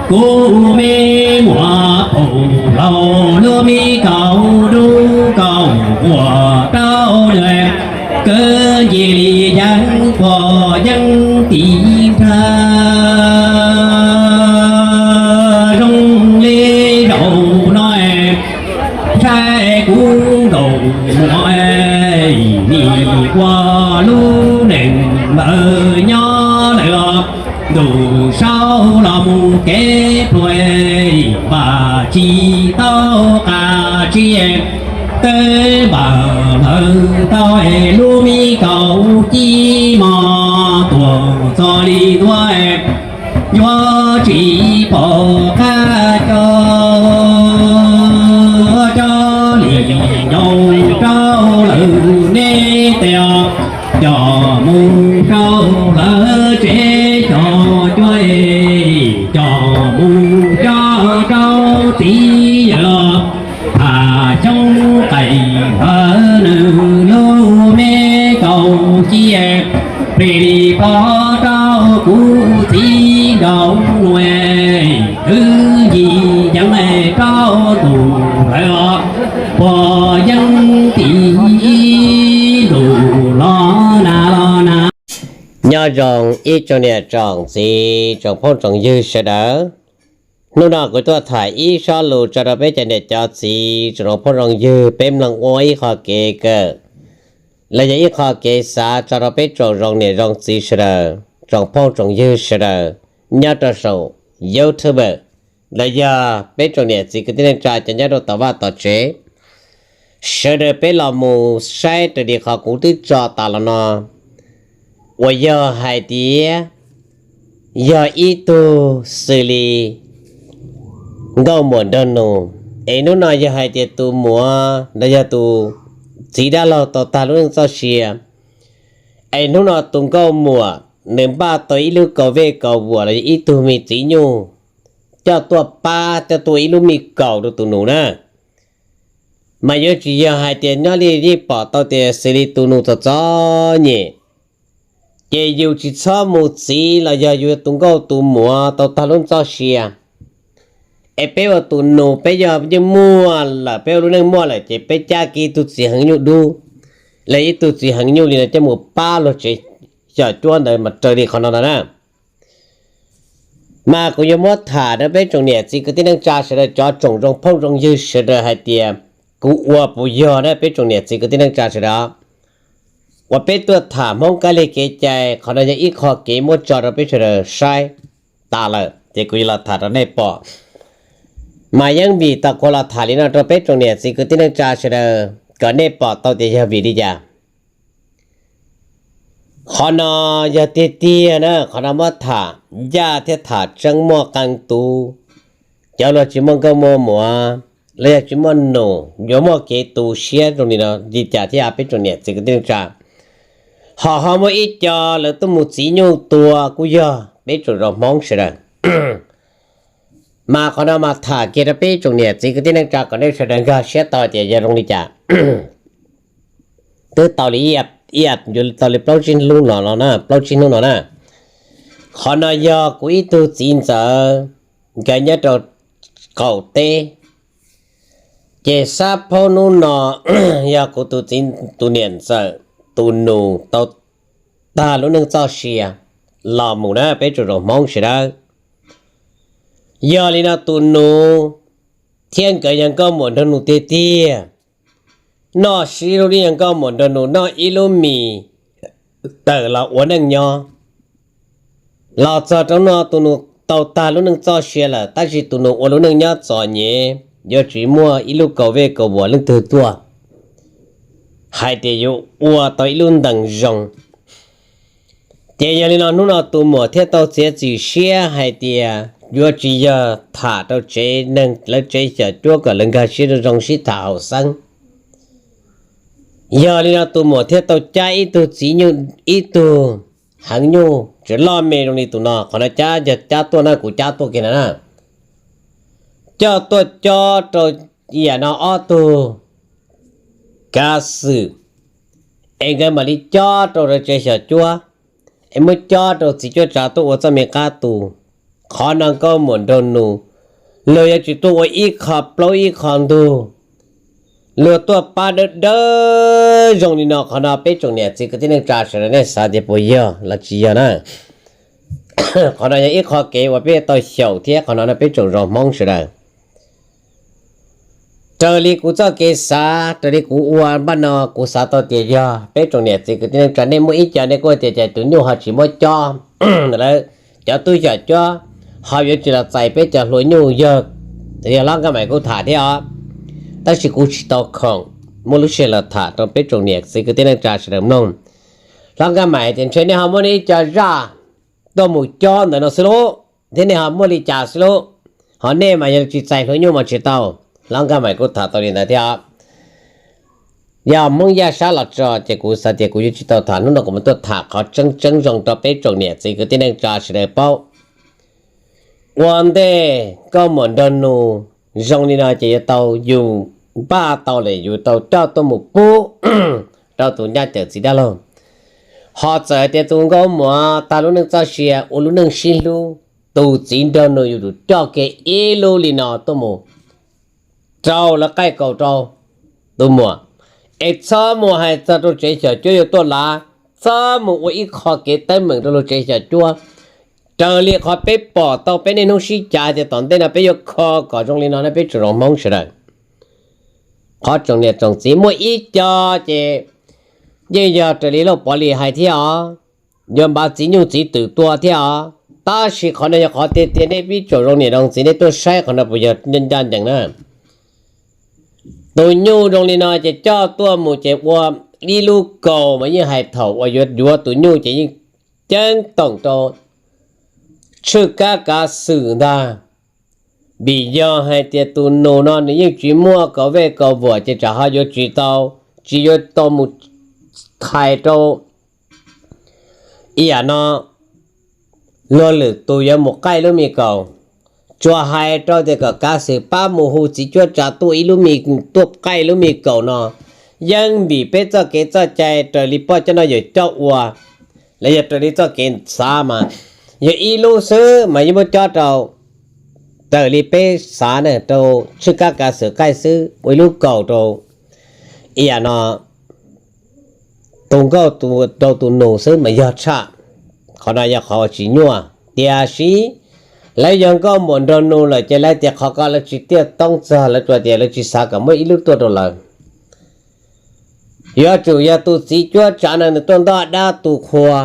Kuv me muam paum hlau lub me kaus dub kaus quas rau nws, kwv nce li yeeb puag yeeb tim nrag zoo li zaum no, ntshai kuv nkaus muam nim ua lub neej lawm nyob lawm os. Ntuj saub los mus kev pluag, npaj tsis tau qab tsis, twb npaj lawm tau lub me kaus ci mos tuaj txog li tuaj, yuav tsis pom qab coj, coj li nyob rau lawm neb tes os, coj mus rau lawv tsev coj cuab, coj mus coj rau txiv yawg los tham xyoob qais ntawd nws lub me kaus ci, plig li pov rau kuv txiv nraug nua, twb yim yeeb rau tus hlawv os, puag yeeb tim ntuj los na los na. Nyob zoo ib tsoom niam tsoom txiv tsoom phooj tsoom ywg sawv daws, hnub no kuv tuaj tham ib sob lus tso rau peb cov niam cov txiv tsoom phooj tsoom ywg peb mloog ua ib qho kev kawm los yog ib qho kev xav tso rau peb tsoom zoo niam zoo txiv sawv daws, tsoom phooj tsoom ywg sawv daws nyob rau saum YouTube los yog peb tsoom niam txiv kwv tij neej tsa cov nyob rau tom vaj tom tsev sawv daws, peb los mus saib raws li qhov kuv twb tso tas los no, uas yog hais tias yog ib tug xws li nkauj muam nraug nus, es hnub no yog hais tias tus muam los yog tus txiv dab laug tau tag lub neej txoj sia, es hnub no tus nkauj muam nws npaj tau ib lub kaus vej kaus vuas los yog ib tug me txiv nyuj coj tuaj pab, coj tuaj ua ib lub me kaus rau tus nus na, mas yuav tsis yog hais tias nyob li yeej pom tau tias xws li tus nus txom txom nyem, ces yus tsis txhob mus txwv los yog yus tus nkauj tus muam tau tag lub neej txoj sia, es peb ua tus nus peb yog yeej muaj lawm, peb ua lub neej muaj lawm ces peb cab kiag ib tug txiv heev nyuj dub los ib tug txiv heev nyuj li no coj mus pab luag tsev xyom cuab ntawd mas raws li qhov no ntag na. Mas kuv yuav muab tham rau peb tsoom niam txiv kwv tij neej tsa sawv daws, cov tsoom zoo phooj zoo ywg sawv daws hais tias kuv ua puas yog na peb tsoom niam txiv kwv tij neej tsa sawv daws. Uas peb tuaj tham Hmoob kab lig kev cai, qhov no yog ib qho kev muab tso rau peb sawv daws saib tas lawm ces kuv yuav los tham rau nej pom. Mas yeej vim tau kuv los tham li no rau peb tsoom niam txiv kwv tij neej tsa sawv daws kom nej pom tau tias yog vim li cas. Qhov no yog tiag tiag na, qhov no muab tham ncaj thiab tham tseeb muaj qee tus, cov luag tsis muaj nkauj muaj muam los yog tsis muaj nus yuav muaj kev tu siab zoo li no li cas thiab peb tsoom niam txiv kwv tij neej tsa. Ho ho muaj ib co lawv tuaj mus txwv nyuj tua kuj yog peb tsoom zoo Hmoob sawv daws. Mas qhov no mas tham kiag rau peb tsoom niam txiv kwv tij neej tsa kom nej sawv daws nkag siab tau tias yog zoo li cas. Twb tau li ib, tau li plaub tsib hnub no na, plaub tsib hnub no na. Qhov no yog kuv ib tug txiv ntxawm, nkawd nyob rau qaum teb. Ces sab phaub hnub no yog kuv tus txiv, tus niam ntxawm tus nus tau tag lub neej txoj sia los mus na peb tsoom zoo Hmoob sawv daws. Yog li no tus nus thiab nkawd yog nkauj muam nraug nus tiag tiag, noj sib hlub li yog nkauj muam nraug nus, noj ib lub mis tawm los ua neej nyob. Los txog rau no tus nus tau tag lub neej txoj sia lawm, tab sis tus nus ua lub neej nyob txom nyem, yuav tsis muaj ib lub kaus vej kaus vuas leej twg tuaj hais tias yuav ua tau ib lub ntees zoo. Ces yog li no hnub no tus muam thiaj tau txiav txim siab hais tias yuav tsis yog tham rau tsev neeg lawv tsev xyom cuab kom lawv nkag siab zoo zoo sib tham haum xeeb. Yog li no tus muam thiaj tau cab ib tug txiv nyuj, ib tug heev nyuj tseem loj me zoo li tus no, qhov no cab yog cab tuaj na, kuv cab tuaj kiag na na, coj tuaj cob rau yam no ob tug kav xwm, es nkawd mam li cob rau lawv tsev xyom cuab, es muab cob rau txiv cuab tsav tuaj ua txoj me qab tu. Qhov no nkauj muam nraug nus, luag yuav tsis tuaj ua ib qho plaub ib qho ntug, luag tuaj pab dawb dawb zoo li no. Qhov no peb tsoom niam txiv kwv tij neej tsa sawv daws nej xav tias puas yog los tsis yog na? Qhov no yog ib qho kev uas peb tau xyaum thiab qhov no no peb tsoom zos Hmoob sawv daws, raws li kuv txoj kev xav, raws li kuv ua npaj no kuv xav tau tias yog peb tsoom niam txiv kwv tij neej tsa nej muaj ib co nej kuj tias cas tus nyuj ho tsis muab cob, lawv cov tub yam cuab ho yuav tsis los txais peb cov hlua nyuj yog, yog Hlob Nkaj Maim kuj tham thiab os. Tab sis kuv tsis tau khoom muaj lub sij hawm los tham rau peb tsoom niam txiv kwv tij neej tsa sawv daws mloog. Hlob Nkaj Maim tias ntshe nej ho muab nej ib co zaj tuaj mus cob ntawm no xwb lauj, thiab nej ho muaj li cas xwb lauj, ho nej mas yog tsis txais hlua nyuj mas tsis tau. Hlob Nkaj Maim kuj tham tau li ntawd thiab. Yog Hmoob Yaj Sab los tso ces kuv xav tias kuv yuav tsis tau tham, hnub no kuv mam tuaj tham qhov tseeb tseeb zoo rau peb tsoom niam txiv kwv tij neej tsa sawv daws paub. Ua ntej nkauj muam nraug nus zoo li no ces yuav tau yus npaj tau lawm yus tau coj tuaj mus pub rau tus nyaj cawm txiv dab laug. Ho txawm hais tias tus nkauj muam tag lub neej txoj sia ua lub neej sib hlub, tus txiv nraug nus yus tsum coj kiag ib lub li no tuaj mus rau lawv qaij kaus rau tus muam, es txhob mus hais txog rau tsev xyom cuab yuav tuaj lav, txhob mus ua ib qho kev teeb meem rau luag tsev xyom cuab. Raws li qhov peb pom tau peb niaj hnub sib cav tias tom ntej no peb yuav kho kom zoo li no na peb tsoom zos Hmoob sawv daws. Qhov tsoom niam tsoom txiv muaj ib co ces yeej yog raws li Lauj Pov Lis hais thiab os, yuav npav txiv nyuj txiv twm tua thiab os. Tab sis qhov no yog qhov tiag tiag, nej peb tsoom zoo niam zoo txiv nej tuaj saib qhov no puas yog ncaj ncees na? Tus nyuj zoo li no ces coj tuaj mus ces ua ib lub kaus mas yeej hais thaum uas yuav yuav tus nyuj ces yeej ceeb toom rau tshwj kab kav xwm ntag. Vim yog hais tias tus nus no nws yeej tsis muaj kaus vej kaus vuam ces tsam ho yuav tsis tau, tsis yuav tau mus thais rau ib yam no luag lwm tus yuav mus qaij lub me kaus. Tsuas hais rau tias kom kav xwm pab mus hu txiv cuab tsav tuaj ib lub me, tuaj qaij lub me kaus no, yeej vim peb txoj kev txoj cai raws li poj coj noj yawm coj ua, los yog raws li txoj kev xav mas yog ib lub xwb mas yeej muab cob rau raws li peb xav na, rau tshwj kab kav xwm qaij xwb, ua ib lub kaus rau ib yam no tus nkauj rau tus nus xwb mas yog tshaj. Qhov no yog qhov uas tsis nyuaj. Tiam sis lawv yog nkauj muam nraug nus lawm ces lawv tias qhov ko lawv tsis tiaj toob txog, lawv tsuas tias lawv tsis xav kom muaj ib lub tuaj rau lawv. Yuav tsum yog tus txiv cuab tsav no nws tuaj ntoj dab tu qhua,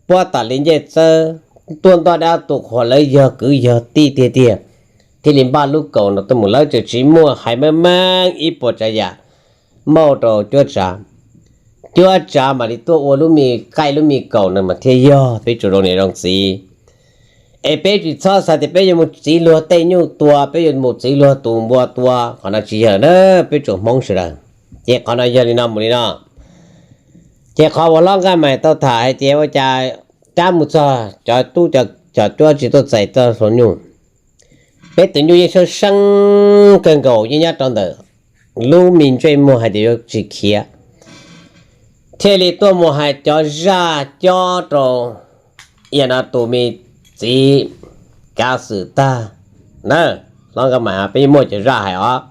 puab tam li ncej txawb, tuaj ntoj dab tu qhua, lawv yog kwv yog tij tiag tiag thiaj li npaj lub kaus no tuaj mus, lawv tseem tsis muaj hais meej meej ib puas tsav yam mauj rau cuab tsav. Cuab tsav mam li tuaj ua lub me, qaij lub me kaus no mas thiaj yog peb tsoom zoo niam zoo txiv. Es peb tsis txhob xav tias peb yuav mus txiv luag tej nyuj tua, peb yuav mus txiv luag tus npua tua, qhov no tsis yog na peb tsoom Hmoob sawv daws. Ces qhov no yog li no mus li no. Ces qhov uas Hlob Nkaj Maim tau tham hais tias ua cas cab mus txog cov tub cov cuab tsis tuaj txais txoj hlua nyuj. Peb tus nyuj yeej seeb seeb kawg nkaus, yeej nyob rau ntawm lub me ntsej muag hais tias yuav tsis khiav, thiaj li tuaj mus hais cov zaj cob rau ib yam no tus me txiv kav xwm tag na. Hlob Nkaj Maim, peb yeej muaj cov zaj hais os.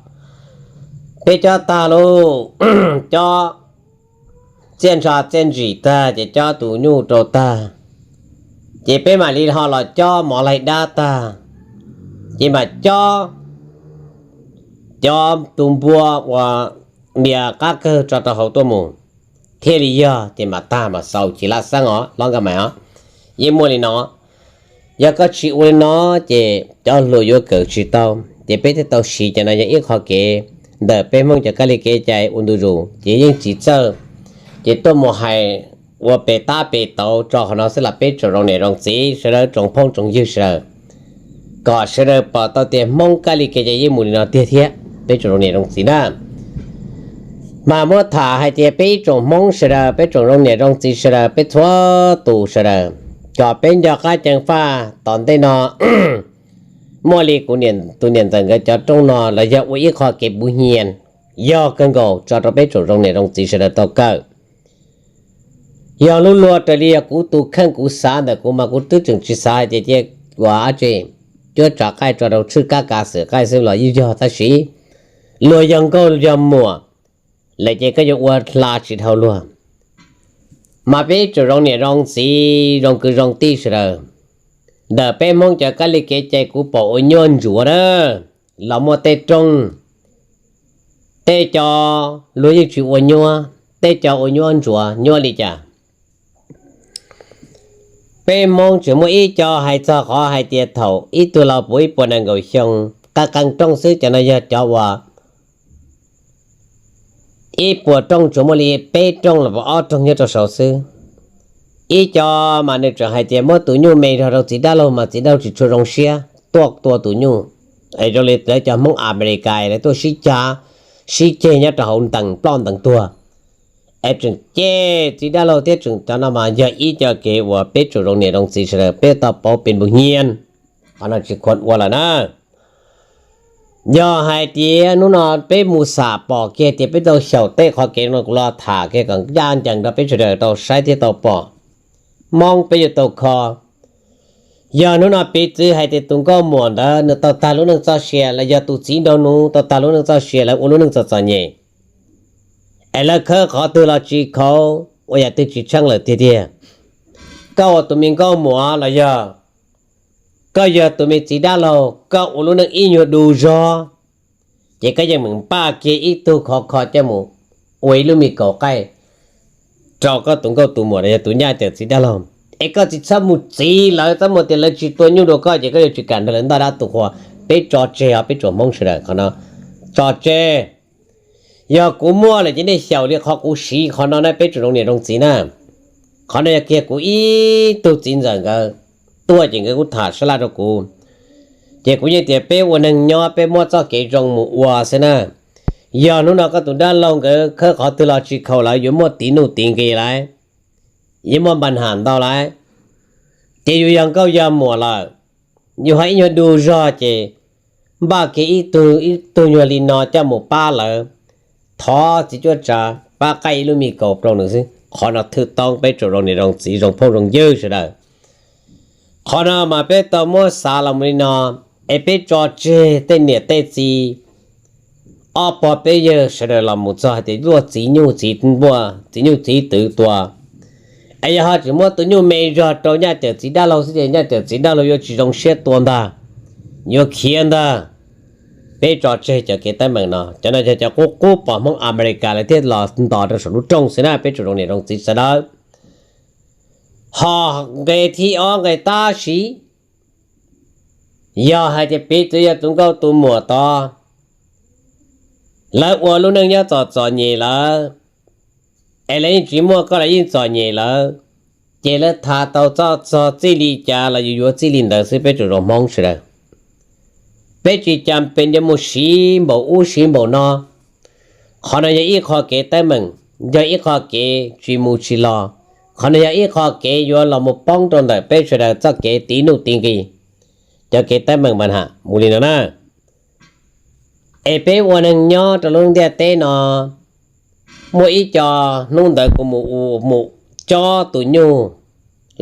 Peb cob tag lauj, cob txiaj ntsha txiaj ntsig tag ces cob tus nyuj rau tag, ces peb mam li ho los cob mov laig dab tag, ces mam cob cov tus npua uas nias qab kawg tso rau hauv tuaj mus, thiaj li yog ces mam tag mas xaus chim laj xeeb os Hlob Nkaj Maim os. Yeej muaj li no. Yog koj tsis ua li no ces cov hluas yuav kawm tsis tau. Ces peb thiaj tau siv cov no yog ib qho kev ntawm peb Hmoob cov kab li kev cai ua ntu zus ces yeej tsis txawj, ces tuaj mus hais ua pem tab pem tauv tso qhov no xwb los peb tsoom zoo niam zoo txiv sawv daws, tsoom phooj tsoom ywg sawv daws, kom sawv daws pom tau tias Hmoob kab li kev cai yeej mus li no tiag thiab peb tsoom zoo niam zoo txiv na. Mas muab tham hais tias peb ib tsoom Hmoob sawv daws, peb tsoom zoo niam zoo txiv sawv daws, peb txhua tus sawv daws, kom peb nco qab ceev faj tom ntej no muaj li kuv tus niam ntxawm nkawd cov rooj no los yog ua ib qho kev puv nyias yog kawg nkaus tso rau peb tsoom zoo niam zoo txiv sawv daws tau kawm. Yog lub luag raws li yog kuv tus kheej kuv xav ntawm kuv mas kuv twb tseem tsis xav hais tias cia ua dab tsi, cuab tsav qaij tso rau tshwj kab kav xwm qaij xwb los yeej yog, tab sis luag yog nkauj yog muam lawm ces koj yuav ua hla tsis dhau luag. Mas peb tsuas zoo niam zoo txiv zoo kwv zoo tij sawv daws. Ntawm peb Hmoob cov kab li kev cai kuv pom ua nyuaj ntsuav na, los muaj tej rooj, tej co luag yeej tsis ua nyuaj, tej co ua nyuaj ntsuav nyuaj li cas. Peb Hmoob tseem muaj ib co hais txog qhov hais tias thaum ib tug laus puv ib puas nees nkaum xyoo, qee qee rooj xwb, cov no yog cov uas ib puas rooj tsuas muaj li peb rooj los puas ob rooj nyob rau saud xwb. Ib co mas nws tseem hais tias muab tus nyuj me zog rau txiv dab laug mas txiv dab laug tsis tshua zoo siab tuaj tua tus nyuj. Es zoo li lawv cov Hmoob Amelikas lawv tuaj sib cav sib ceg nyob rau hauv ntees ploj ntees tuag, es tseem cem txiv dab laug thiab tseem, cov no mas yog ib co kev uas peb tsuas zoo niam zoo txiv sawv daws peb tau pauv pes npus nyiaj, qhov no tsis khuam ua lawm na. Yog hais tias hnub no peb mus xam pom kiag tias peb tau xyaum tej qhov kev no kuv los tham kiag kom ncaj ncees rau peb sawv daws tau saib thiab tau pom, Hmoob peb yuav tau kho. Yog hnub no piv txwv hais tias tus nkauj muam ntawd nws tau tag lub neej txoj sia los yog tus txiv nraug nus tau tag lub neej txoj sia, lawv ua lub neej txom txom nyem, es lawv khawb qhov twg los tsis khaus, ua yam twg tsis tsheej lawm tiag tiag. Koj ua tus me nkauj muam los yog koj yog tus me txiv dab laug, koj ua lub neej ib nyuag du zog, ces koj yeej meem npaj kiag ib tug khov kho coj mus ua ib lub me kaum qaij rau koj tus nkauj tus muam los yog tus nyaj cawm txiv dab laug. Es koj tsis txhob mus txwv lawv, txhob mus tias lawv tsis tua nyuj rau koj ces koj yuav tsis kam nrog lawv ntoj dab tu qhua. Peb tso tseg os, peb tsuas Hmoob sawv daws qhov no tso tseg. Yog kuv muaj lawm ces nej xyaum li qhov kuv siv qhov no na peb tsuas zoo niam zoo txiv na. Qhov no yog kiag kuv ib tug txiv ntxawm nkawd tuaj ces nkawd kuj tham sab laj rau kuv, ces kuv yeej tias peb ua neeg nyob peb muab txoj kev zoo mus ua xwb na. Yog hnub no koj tus dab laug nkawd khawb qhov twg los tsis khaus, lawv yuav muaj tiv nuj tiv nqis lawm, yuav muaj npa ham ntau lawm, ces yus yog nkauj yog muam lawm, yus ho ib nyuag du zog ces npaj kiag ib tug ib tug nyuag li no coj mus pab lawv, thov txiv cuab tsav pab qaij ib lub me kaus rau nws xwb. Qhov no thwj toob peb tsuas zoo niam zoo txiv zoo phooj zoo ywg sawv daws. Qhov no mas peb tau muab xav los mus li no, es peb tso tseg tej niam tej txiv, ob pog peb yawg sawv daws los mus txog hais tias luaj txiv nyuj txiv, txiv nyuj txiv twv tua, es yog ho tseem muab tus nyuj me zog rau nyaj cawm txiv dab laug xwb ces nyaj cawm txiv dab laug yuav tsis zoo siab tua ntag, yuav khiav ntag. Peb tso tseg cov kev teeb meem no, cov no yog cov qub qub pom Hmoob Amelikas lawv thiaj los ntos rau saum lub rooj xwb na peb tsuas zoo niam zoo txiv sawv daws. Ho nqe thib ob nqe tab sis yog hais tias piv txwv yog tus nkauj tus muam tod, lawv ua lub neej nyob txom txom nyem lawm, es lawv yeej tsis muaj koj los yeej txom nyem lawm, ces lawv tham tau txoj txog txij li cas los yus yuav txij li ntawd xwb peb tsuas zoo Hmoob sawv daws. Peb tsis cas pes yuav mus siv npaum ub siv npaum no. Qhov no yog ib qho kev teeb meem, yog ib qho kev tsis mus tsis los. Qhov no yog ib qho kev yuav los mus poob rau ntawm peb sawv daws txoj kev tiv nuj tiv nqis, cov kev teeb meem npa ham mus li no na. Es peb ua neeg nyob rau lub ntiaj teb no, muaj ib co hnub ntawd kuv mus mus cob tus nyuj,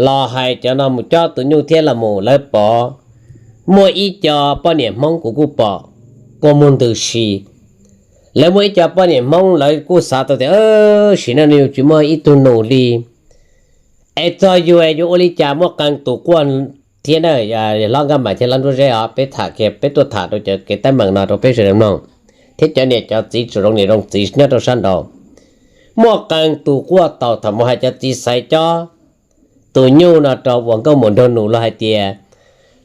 los hais cov no mus cob tus nyuj thiab los mus lawv pov. Muaj ib co poj niam Hmoob kuv kuj pom kua muag ntws si. Lawv muaj ib co poj niam Hmoob lawv kuj xav tau tias sim neej no yus tsis muaj ib tug nus li, es txog yus yuav ua li cas muaj qee tus quaj thiab na. Hlob Nkaj Maim thiab Hlob Nruab Zeb os, peb tham kiag, peb tuaj tham rau cov kev teeb meem no rau peb sawv daws mloog, thiab cov niam cov txiv tsuas zoo niam zoo txiv nyob rau sab nraud. Muaj qee tus quaj tau thaum mus hais cov txiv xaiv cob tus nyuj no rau ua nkauj muam nraug nus los hais tias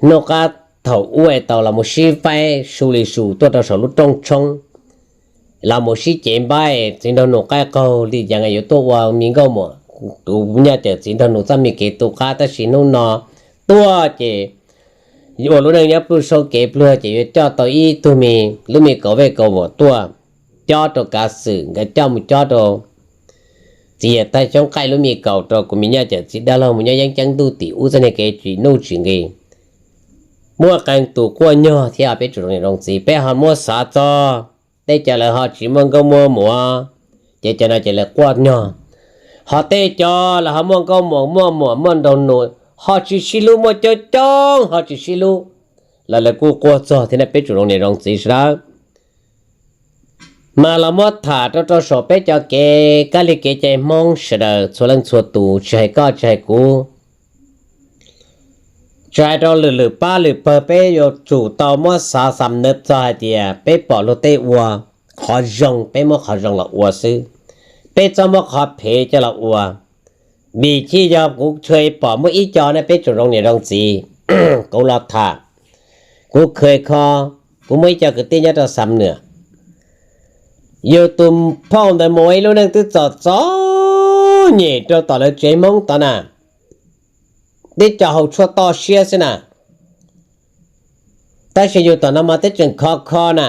hnub qab thaum ub es tau los mus sib faib su li su tuaj rau saum lub rooj tshoob, los mus sib cev npaib txiv nraug nus qaib qaug li cas yuav tuaj ua me nkauj muam, tus nyaj cawm txiv nraug nus txoj me kev tu qab, tab sis hnub no tuaj ces ua lub neej nyob pluj saub kev pluag ces yuav coj tau ib tug me, lub me kaus vej kaus muam tuaj cob rau kav xwm, nkawd coj mus cob rau txiv yawg Thaib Xyoob qaij lub me kaus rau kuv me nyaj cawm txiv dab laug mus nyob yeeb ceeb ntuj tim ub txoj niag kev tsis nuj tsis nqis. Muaj qee tus quaj nyog thiab peb tsuas zoo niam zoo txiv, peb ho muab xav txog tej co lawv ho tsis muaj nkauj muaj muam, ces cov no ces lawv quaj nyog. Ho tej co lawv ho muaj nkauj muam muaj muam muaj nraug nus, ho tsis sib hlub, muaj coob coob ho tsis sib hlub. Los lawv kuj quaj txog thiab na peb tsoom zoo niam zoo txiv sawv daws. Mas los muab tham rau rau saum peb cov kev kab li kev cai Hmoob sawv daws txhua leej txhua tus, tsis hais koj tsis hais kuv, tsis hais rau lwm lwm pab lwm pawg, peb yuav tsum tau muab xav xam nws txog hais tias peb pom luag tej ua qhov zoo peb muab qhov zoo los ua xwb, peb txhob muab qhov phem coj los ua. Vim thiaj yog kuv tshua pom muaj ib co ne peb tsoom zoo niam zoo txiv, kuv los tham, kuv kha kho, kuv muaj ib co kwv tij nyob rau Xam Nwm, yus tus phauj ntawd mus ua ib lub neej twb txom txom nyem rau tom lawv tsev Hmoob tod na, twb co haus tshuaj toj siab xwb na. Tab sis yus tom no mas twb tseem khov kho na.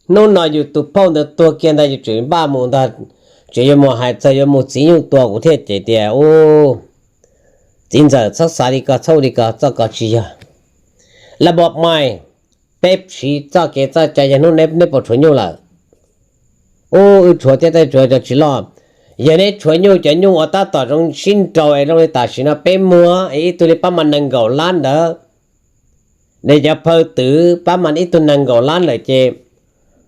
Hnub no yus tus phauj ntawd tuag kiag ntag, yus tseem npaj mus ntag, tseem yuav mus hais txog yuav mus txwv nyuj tua, kuv thiaj cem tias, u, txiv ntxawm, txhob xav li ko, txhob ua li ko, txoj ko tsis yog. Laj npom mais, peb siv txoj kev txoj cai, yog hnub neb puas tshuav nyuj lawm? U, wb tshuav thiab, tab tshuav cov tsis loj. Yog neb tshuav nyuj, cov nyuj uas tab tom zoo sib nraus es zoo li tam sim no peb muag es ib tug li pab mas nees nkaum lab ntawd, neb cov phaw twv pab mas ib tug nees nkaum lab lawm ces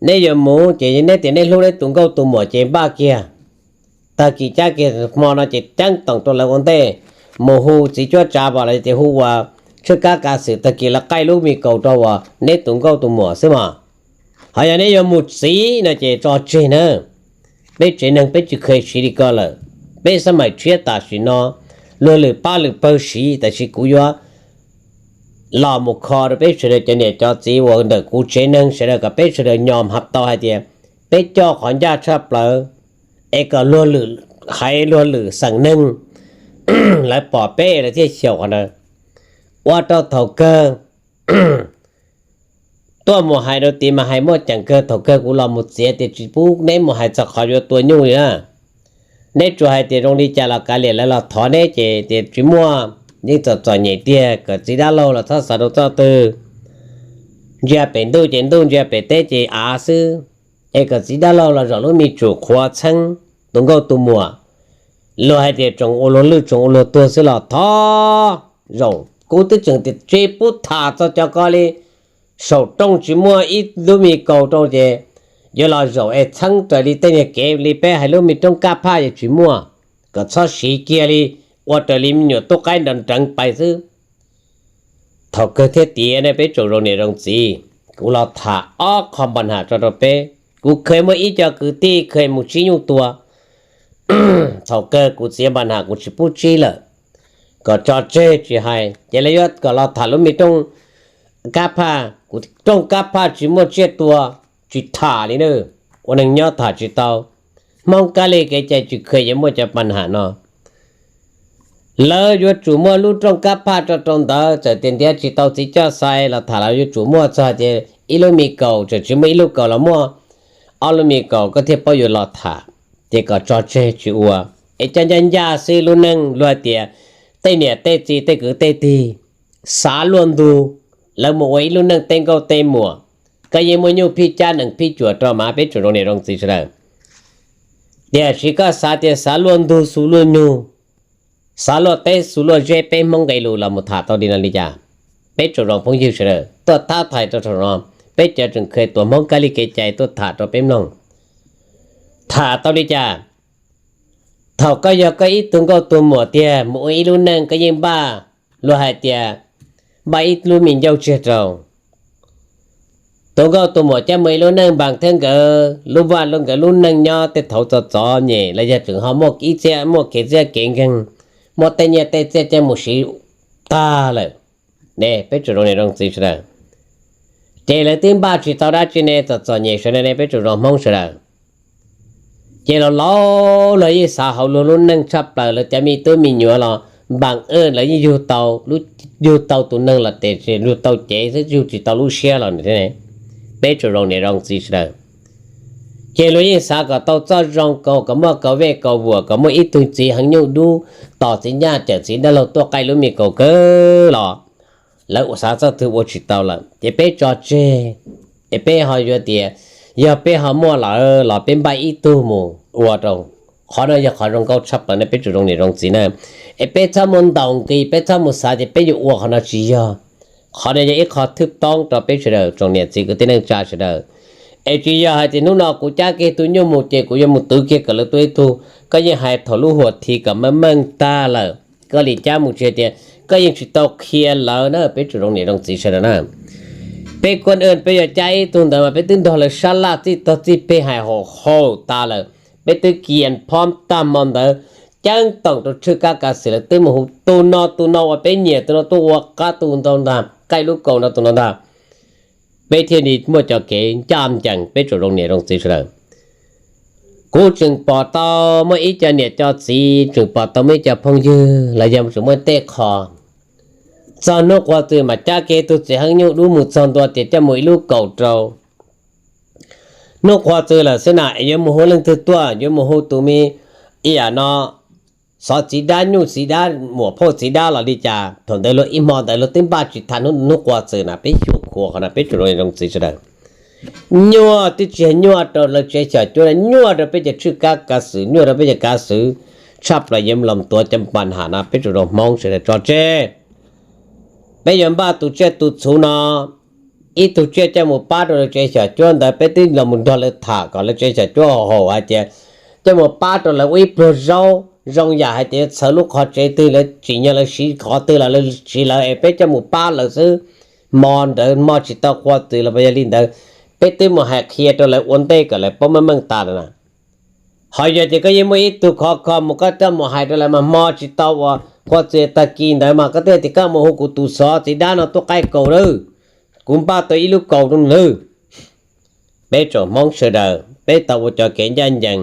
neb yuav mus ces neb tias neb hlub neb tus nkauj tus muam ces npaj kiag, tag kis cab kiag hmo no ces ceeb toom rau lawv ua ntej, mus hu txiv cuab tsav pom los tias hu ua tshwj kab kav xwm, tag kis lawv qaij lub me kaus rau uas neb tus nkauj tus muam xwb mas. Ho yog neb yuav mus txiv no ces tso tseg na. Peb tsev neeg peb tsis kheev siv li ko lawm. Peb xab maim tshiab tam sim no luag lwm pab lwm pawg siv, tab sis kuv yuav los mus kho rau peb sawv daws cov niam cov txiv uas ntawm kuv tsev neeg sawv daws kom peb sawv daws nyom hab tau hais tias peb coj qhov ncaj tshaj plaws es kom luag lwm, haiv luag lwm xeem neeg lawv pom peb lawv thiaj xyaum qhov ntawd. Ua rau thaum kawg tuaj mus hais rau tid mas hais muaj ceem kawg, thaum kawg kuv los mus txiav tias tsis pub neb mus hais txog qhov yuav tua nyuj li na. Neb tsuas hais tias zoo li cas los kav liam, lawv los thov neb ces tias tsis muaj, yeej txom txom nyem tiag, kom txiv dab laug los txhob xav rau txoj twg. Ntsia pem ntuj ces ntuj, ntsia pem teb ces av xwb. Es kom txiv dab laug los zaum lub me tsum qhuav txheeb tus nkauj tus muam. Luag hais tias tsoom ua luag lwj tsoom ua luag tuag xwb los thov zaum. Kuv twb tseem tias tsis pub tham txog cov ko li. Saum rooj tsis muaj ib lub me kaus rau ces yuav los zaum es txheeb raws li tej niag kev li peb hais lub me rooj kab phaj yuav tsis muaj, kom txhob siv kiag li, ua raws li me nyuam tub qaib nrov nreev pais xwb. Thaum kawg thiaj tiav ne peb tsoom zoo niam zoo txiv, kuv los tham ob qho npa nham tso rau peb. Kuv kheev muaj ib co kwv tij kheev mus tsib nyuj tua, thaum kawg kuv txiav npa nham kuv tsis pub tsib lawm, kom tso tseg tsis hais ces lawv yuav kom los tham lub me rooj kab phaj, kuv rooj kab phaj tsis muaj tsiaj tua, tsis tham li na. Ua neeg nyob tham tsis tau. Hmoob kab li kev cai tsis kheev yuav muaj cov npa nham no. Lawv yuav tsum muaj lub rooj kab phaj rau rau ntawd, txawm tias ntiav tsis tau txiv coj xais los tham los yuav tsum muaj txog tias ib lub me kaus, txawm tsis muaj ib lub kaus los muaj ob lub me kaus koj thiaj paub yuav los tham, ces kom tso tseg tsis ua. Es coj ncaj ncaj xwb lub neej luag hais tias tej niam tej txiv tej kwv tej tij xav luaj ntug, lawv mus ua ib lub neej tej nkauj tej muam, koj yeej muaj nyuj phij cab nees phij cuam rau mas peb tsoom zoo niam zoo txiv sawv daws. Tiam sis koj xav tias xav luaj ntug xu luaj nyug, xav luaj teb xu luaj zeb, peb Hmoob nqe lus los mus tham tau li no li cas? Peb tsoom zoo phooj ywg sawv daws tuaj thab thaiv rau saum no, peb cov tseem kheev tuav Hmoob kab li kev cai tuaj tham rau peb mloog. Tham tau li cas? Thaum koj yog koj ib tug nkauj tus muam tiag mus ua ib lub neej koj yeej npaj, luag hais tias npaj ib lub me ncauj tsiag rau. Tus nkauj tus muam coj mus ua ib lub neej npas thiab nkawd lub vaj lub nkawd lub neej nyob tej thaum txom txom nyem los yog tseem ho muaj ib txhiab muaj kev txiaj kev nkeeg, muaj tej nyiaj tej txiaj coj mus siv tag lawm. Ne peb tsoom zoo niam zoo txiv sawv daws, ces lawv twb npaj tsis tau dab tsi ne, txom txom nyem sawv daws ne peb tsoom zoo Hmoob sawv daws. Ces los laus los yeej xav hauv luag lub neej tshaj plaws, lawv cov me tub me nyuam los npas, lawv yeej yug tau, yug tau tus neeg los tes yug tau cev xwb, yug tsis tau lub siab los. Peb tsoom zoo niam zoo txiv sawv daws, ces luag yeej xav kom tau txoj zoo, kom muaj kaus vej kaus vuam, kom muaj ib tug txiv heev nyuj dub, tos txiv nyaj cawm txiv dab laug tuaj qaij lub me kaus kawg los lawv xav txoj twg ua tsis tau lawm ces peb tso tseg. Es peb ho yuav tias yog peb ho muaj lawm los peb npaj ib tug mus ua rau. Qhov no yog qhov zoo nkauj tshaj plaws na peb tsoom zoo niam zoo txiv na. Es peb txhob mus ntaus nqi, peb txhob mus xav tias peb yuav ua qhov no tsis yog. Qhov no yog ib qho thwj toob rau peb sawv daws tsoom niam txiv kwv tij neej tsa sawv daws. Es tsis yog hais tias hnub no kuv cab kiag tus nyuj mus ces kuv yuav mus twv kiag kom lawv tuaj ib tug, koj yeej hais thaum lub huam thi kom meej meej tag lawm, koj li cab mus tsis hais tias koj yeej tsis tau qhia lawv na peb tsoom zoo niam zoo txiv sawv daws na. Peb kuj peb yuav cab ib tug ntawd mas peb twb nrog lawv sab laj txij tog txij peg hais haum haum tas lawm, peb twb kias phob tag hmo ntawd, ceeb toom rau tshwj kab kav xwm lawv twb mus hu tus no tus no uas peb nyiam tus no tuaj ua qab tus ntau ntag, qaij lub kaus no tus no ntag, peb thiaj li muaj cov kev ncaj ncees peb tsoom zoo niam zoo txiv sawv daws. Kuv tseem pom tau muaj ib co niam co txiv, tseem pom tau muaj ib co phooj ywg los yog tseem muaj tej qho txog hnub qhuav txwm mas cab kiag tug txiv heeb nyuj dub mus txog ntua tias coj mus ib lub kaus rau. Hnub qhuav txwm lawm xwb na es yuav mus hu leej twg tuaj, yuav mus hu tus me ib yam no xov txiv dab, nyuj txiv dab, muam phauj txiv dab los li cas, thaum ntawd luag ib hmo ntawd luag twb npaj tsis tau, hnub qhuav txwm na peb xyuam khuav qhov no peb tsoom zoo niam zoo txiv sawv daws. Nyuaj twb tsis yog nyuaj rau lawv tsev xyom cuab, nyuaj rau peb cov tshwj kab kav xwm, nyuaj rau peb cov kav xwm tshaj plaws, yuav los tuav cov npas ham no peb tsoom zoo Hmoob sawv daws tso tseg. Peb yuav npaj tus tsiaj tus txhuv no, ib tug tsiaj coj mus pab rau lawv tsev xyom cuab ntawd, peb twb los mus nrog lawv tham kom lawv tsev xyom cuab haum haum hais tias coj mus pab rau lawv ua ib pluag zaub, zoo yam hais tias txhawv lub qhov tsev twg lawv tsim nyog lawv siv qhov twg los lawv siv lawv es peb coj mus pab lawv xwb. Hmo ntawd hmo tsis tau qhuav txwm los yog li ntawd, peb twb mus hais qhia rau lawv ua ntej kom lawv paub meej meej tas lawm na. Ho yog tias koj yeej muaj ib tug khov kho mus koj coj mus hais rau lawv mas hmo tsis tau uas qhuav txwm tag kis ntawd mas koj twb tias koj mus hu kuv tus xov txiv dab no tuaj qaij kaus lawm, kuv npaj tau ib lub kaus rau nws. Peb tsoom Hmoob sawv daws peb tau ua cov kev ncaj ncees,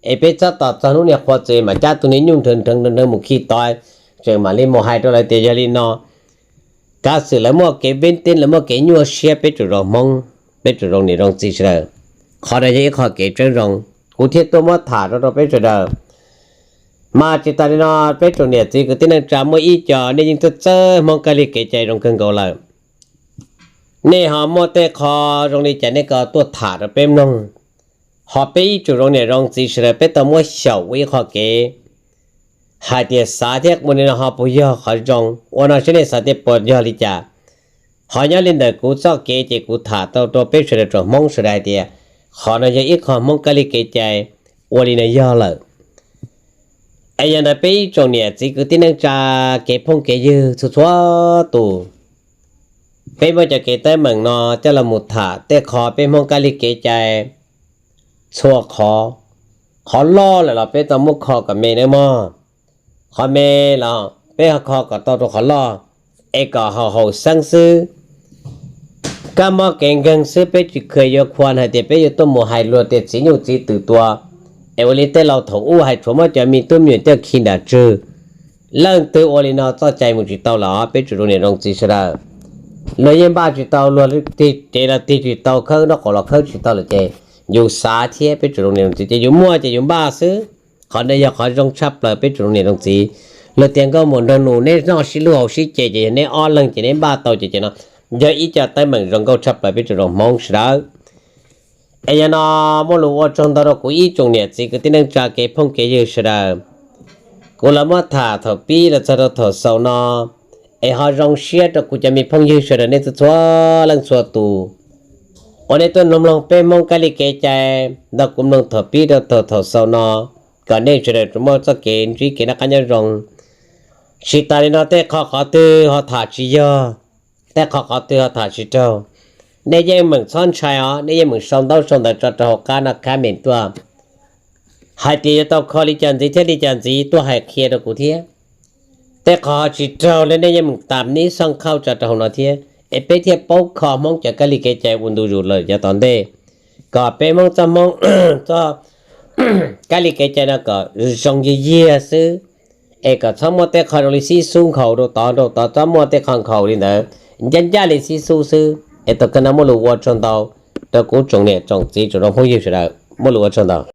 es peb txhob tos txog hnub niag qhuav txwm mas cab tus niag nyuj nrhawv nrhawv nrhawv mus khi tod, tseem mam li mus hais rau lawv tias yog li no. Kav xwm lawv muaj kev veb teb, lawv muaj kev nyuaj siab peb tsoom zoo Hmoob, peb tsoom zoo niam zoo txiv sawv daws. Qhov no yog ib qho kev tseeb zoo, kuv thiaj tuaj muab tham rau rau peb sawv daws. Mas tsis tas li no, peb tsoom niam txiv kwv tij neej tsa muaj ib co nej yeej txawj txawj Hmoob kab li kev cai zoo kawg nkaus lawm. Nej ho muaj tej qho zoo li cas nej kom tuaj tham rau peb mloog. Ho peb ib tsoom zoo niam zoo txiv sawv daws peb tau muab xyaum ua ib qho kev hais tias xav thiab ua li no ho puas yog qhov zoo, ua no saib nej xav tias puas yog li cas. Ho nyob li ntawm kuv txoj kev ces kuv tham tau rau peb sawv daws tsoom Hmoob sawv daws hais tias qhov no yog ib qho Hmoob kab li kev cai ua li no yog lawm. Es yog ntawd peb ib tsoom niam txiv kwv tij neej tsa kev phooj kev ywg txhua txhua tus, peb muab cov kev teeb meem no coj los mus tham tej qho peb Hmoob kab li kev cai txhua qhov. Qhov loj lawm los peb tau muab kho kom me nawb mog. Qhov me los peb ho kho kom tau rau qhov loj, es kom haum haum xeeb xwb. Kab mob kev nkeeg xwb, peb tsis kheev yuav khua hais tias peb yuav tuaj mus hais luag tias txiv nyuj txiv twm tua, es ua li tej laus thaum ub hais tshuav muab cov me tub me nyuam coj khi nram tswg. Leej twg ua li no txoj cai mus tsis tau los peb tsoom zoo niam zoo txiv sawv daws. Luag yeej npaj tsis tau, luag tig tsev los tig tsis tau, khawb nraub qaum los khawb tsis tau lawm ces yus xav thiab peb tsoom zoo niam zoo txiv ces yus muaj ces yus npaj xwb. Qhov no yog qhov zoo tshaj plaws peb tsoom zoo niam zoo txiv. Luag tias nkauj muam nraug nus neb noj sib hlub haus sib ce ces yog neb ob leeg ces neb npaj tau ces ces no yog ib co teeb meem zoo nkauj tshaj plaws peb tsoom zoo Hmoob sawv daws. Es yog no muaj lus ua tsaug ntau rau kuv ib tsoom niam txiv kwv tij neej tsa kev phooj kev ywg sawv daws. Kuv los muab tham thaum pib los txog rau thaum xaus no, es ho zoo siab rau kuv cov me phooj ywg sawv daws nej txhua txhua leej txhua tus uas nej tuaj mloog mloog peb Hmoob kab li kev cai ntawm kuv mloog thaum pib rau thaum xaus no, kom nej sawv daws tsuas muaj txoj kev ntsib kev noj qab nyob zoo. Tsis tas li no tej qho qhov twg ho tham tsis yog, tej qho qhov twg ho tham tsis raug, nej yeej meem txhob ntshai os, nej yeej meem sau ntaub sau ntawv tso rau hauv qab no comment tuaj hais tias yuav tau kho li cas ntxiv thiab li cas ntxiv tuaj hais qhia rau kuv thiab. Tej qho ho tsis raug li nej yeej meem tam nib xoj khauj tso rau hauv no thiab es peb thiaj paub kho Hmoob cov kab li kev cai ua ntu zus lawm yav tom ntej, kom peb Hmoob txoj Hmoob txoj kab li kev cai no kom zoo yiag yiag xwb. Es kom txhob muaj tej qho zoo li xib xub nkhaus rau tod rau tod, txhob muaj tej qho nkhaus li ntawd, ncaj ncaj li xib xub xwb. Es tau kawg no muaj lus ua tsaug ntau rau kuv tsoom niam tsoom txiv tsoom zoo phooj ywg sawv daws, muaj lus ua tsaug ntau.